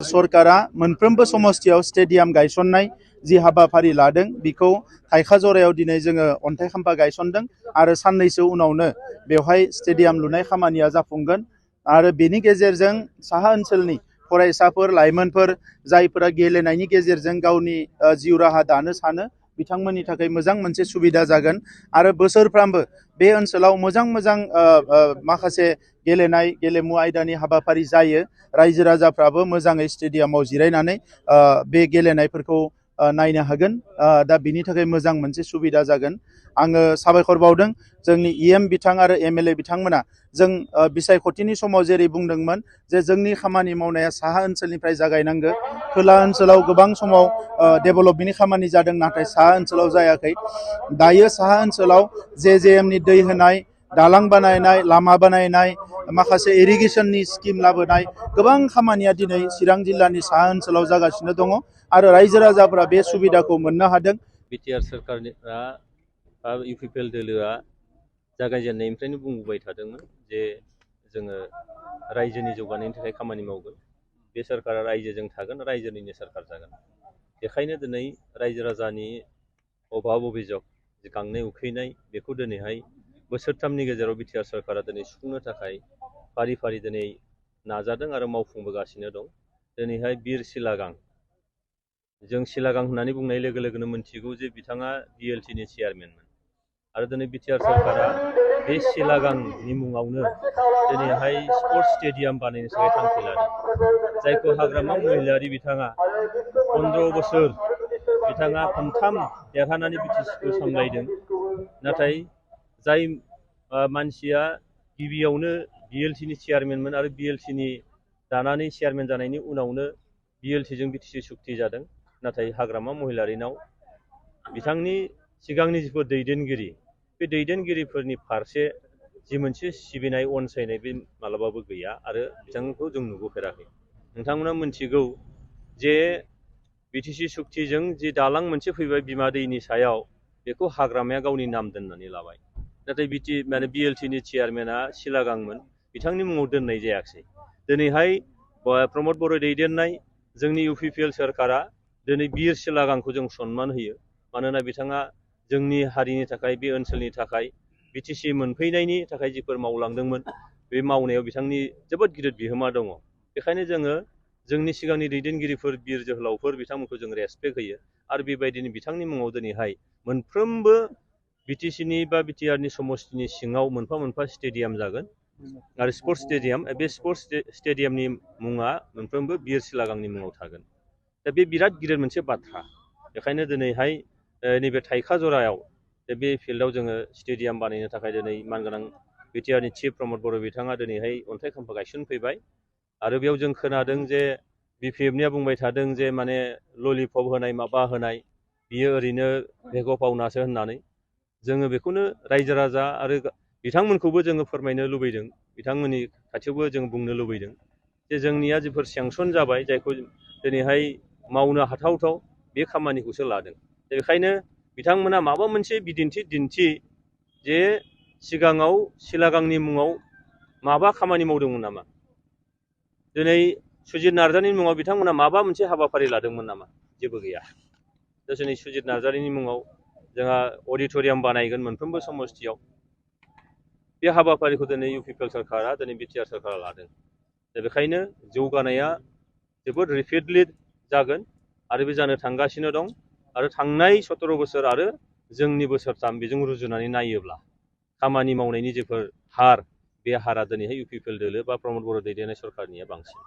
सरकारा मोनफ्रोमबो समस्तियाव स्टेडियाम गायसननाय जि हाबाफारि लादों बेखौ थाइखा जरायाव दिनै जोङो अन्थाइ खाम्फा गायसनदों आरो साननैसो उनावनो बेवहाय स्टेडियाम लुनाय खामानिया जाफुंगोन आरो बेनि गेजेरजों साहा ओनसोलनि फरायसाफोर लाइमोनफोर जायफोरा गेलेनायनि गेजेरजों गावनि जिउ राहा दानो सानो बिथांमोननि थाखाय मोजां मोनसे सुबिदा जागोन आरो बोसोरफ्रामबो बे ओनसोलाव मोजां माखासे गेलेनाय गेलेमु आयदानि हाबाफारि जायो रायजो राजाफ्राबो मोजाङै स्टेडियामाव जिरायनानै बे गेलेनायफोरखौ नायनो हागोन दा बिनि थाखाय मोजां मोनसे सुबिदा जागोन आङो साबायखर बावदों जोंनि इएम बिथां आरो एमएलए बिथांमोना जों बिसायख'थिनि समाव जेरै बुंदोंमोन जे जोंनि खामानि मावनाया साहा ओनसोलनिफ्राय जागायनांगौ खोला ओनसोलाव गोबां समाव डेभेलपमेन्टनि खामानि जादों नाथाय साहा ओनसोलाव जायाखै दायो साहा ओनसोलाव जेएमनि दै होनाय दालां बानायनाय लामा बानायनाय माखासे इरिगेसननि स्किम लाबोनाय गोबां खामानिया दिनै चिरां जिल्लानि साहा ओनसोलाव जागासिनो दङ आरो रायजो राजाफोरा बे सुबिदाखौ मोननो हादों। बिटिआर सरकारनिफ्रा इउपिपिएल दोलोआ जागायजेननायनिफ्रायनो बुंबोबाय थादोंमोन जे जोङो रायजोनि जौगानायनि थाखाय खामानि मावगोन बे सरकारा रायजोजों थागोन रायजोनिनो सरकार जागोन बेखायनो दिनै रायजो राजानि अभाब अभिजग गांनाय उखैनाय बेखौ दिनैहाय बोसोरथामनि गेजेराव बिटिआर सरकारा दिनै सुफुंनो थाखाय फारि फारि दिनै नाजादों आरो मावफुंबोगासिनो दं। दिनैहाय बिर सिलागां जों सिलागां होननानै बुंनाय लोगो लोगोनो मिन्थिगौ जे बिथाङा बिएलटिनि चेयारमेनमोन आरो दिनै बिटिआर सरकारा बे सिलागांनि मुङावनो दिनैहाय स्पर्ट्स स्टेडियाम बानायनो थाखाय थांखि लादों जायखौ हाग्रामा महिलारि बिथाङा 15 बोसोर बिथाङा खनथाम देरहानानै बिटिसिखौ सामलायदों नाथाय जाय मानसिया गिबियावनो बिएलटिनि चेयारमेनमोन आरो बिएलटिनि दानानै चेयारमेन जानायनि उनावनो बिएलटिजों बिटिसि सुक्ति जादों नाथाय हाग्रामा महिलारिनाव बिथांनि सिगांनि जिफोर दैदेनगिरि बे दैदेनगिरिफोरनि फारसे जि मोनसे सिबिनाय अनसायनाय बे मालाबाबो गैया आरो बिथांखौ जों नुबोफेराखै। नोंथांमोना मिन्थिगौ जे बिटिसि सुक्तिजों जि दालां मोनसे फैबाय बिमा दैनि सायाव बेखौ हाग्रामाया गावनि नाम दोननानै लाबाय नाथाय बिएलटिनि चेयारमेना सिलागांमोन बिथांनि मुङाव दोननाय जायाखिसै। दिनैहाय प्रमद बर' दैदेननाय जोंनि इउपिपिएल सरकारा दिनै बिर सिलागांखौ जों सनमान होयो मानोना बिथाङा जोंनि हारिनि थाखाय बे ओनसोलनि थाखाय बिटिसि मोनफैनायनि थाखाय जिफोर मावलांदोंमोन बे मावनायाव बिथांनि जोबोद गिदिर बिहोमा दङ बेखायनो जोङो जोंनि सिगांनि दैदेनगिरिफोर बिर जोहोलावफोर बिथांमोनखौ जों रेसपेक्ट होयो आरो बेबायदिनो बिथांनि मुङाव दिनैहाय मोनफ्रोमबो बिटिसिनि बा बिटिआरनि समस्तिनि सिङाव मोनफा मोनफा स्टेडियाम जागोन आरो स्पर्ट्स स्टेडियाम बे स्पर्ट्स स्टेडियामनि मुङा मोनफ्रोमबो बिर सिलागांनि मुङाव थागोन दा बे बिराद गिदिर मोनसे बाथ्रा बेखायनो दिनैहाय नैबे थाइखा जरायाव बे फिल्डआव जोङो स्टेडियाम बानायनो थाखाय दिनै मानगोनां बिटिआरनि चिफ प्रमद बर' बिथाङा दिनैहाय अन्थाइ खाम्फा गायसनफैबाय आरो बेयाव जों खोनादों जे बिपिएफनिया बुंबाय थादों जे माने ललिपप होनाय माबा होनाय बियो ओरैनो भेग' पावनासो होननानै जोङो बेखौनो रायजो राजा आरो बिथांमोनखौबो जोङो फोरमायनो लुबैदों बिथांमोननि खाथियावबो जों बुंनो लुबैदों जे जोंनिया जिफोर सेंसन जाबाय जायखौ दिनैहाय मावनो हाथावथाव बे खामानिखौसो लादों बेखायनो बिथांमोना माबा मोनसे दिन्थि जे सिगाङाव सिलागांनि मुङाव माबा खामानि मावदोंमोन नामा दिनै सुजित नार्जारिनि मुङाव बिथांमोना माबा मोनसे हाबाफारि लादोंमोन नामा जेबो गैया दा दिनै सुजित नार्जारिनि मुङाव जोंहा अडिट'रियाम बानायगोन मोनफ्रोमबो समस्तियाव बे हाबाफारिखौ दिनै इउपिपिएल सरकारा दिनै बिटिआर सरकारा लादों दा बेखायनो जौगानाया जोबोद रेपिडलि जागोन आरो बे जानो थांगासिनो दं आरो थांनाय 17 बोसोर आरो जोंनि बोसोरथाम बेजों रुजुनानै नायोब्ला खामानि मावनायनि जेफोर हार बे हारा दिनैहाय इउपिपिएल दोलो बा प्रमद बर' दैदेननाय सरकारनिया बांसिन।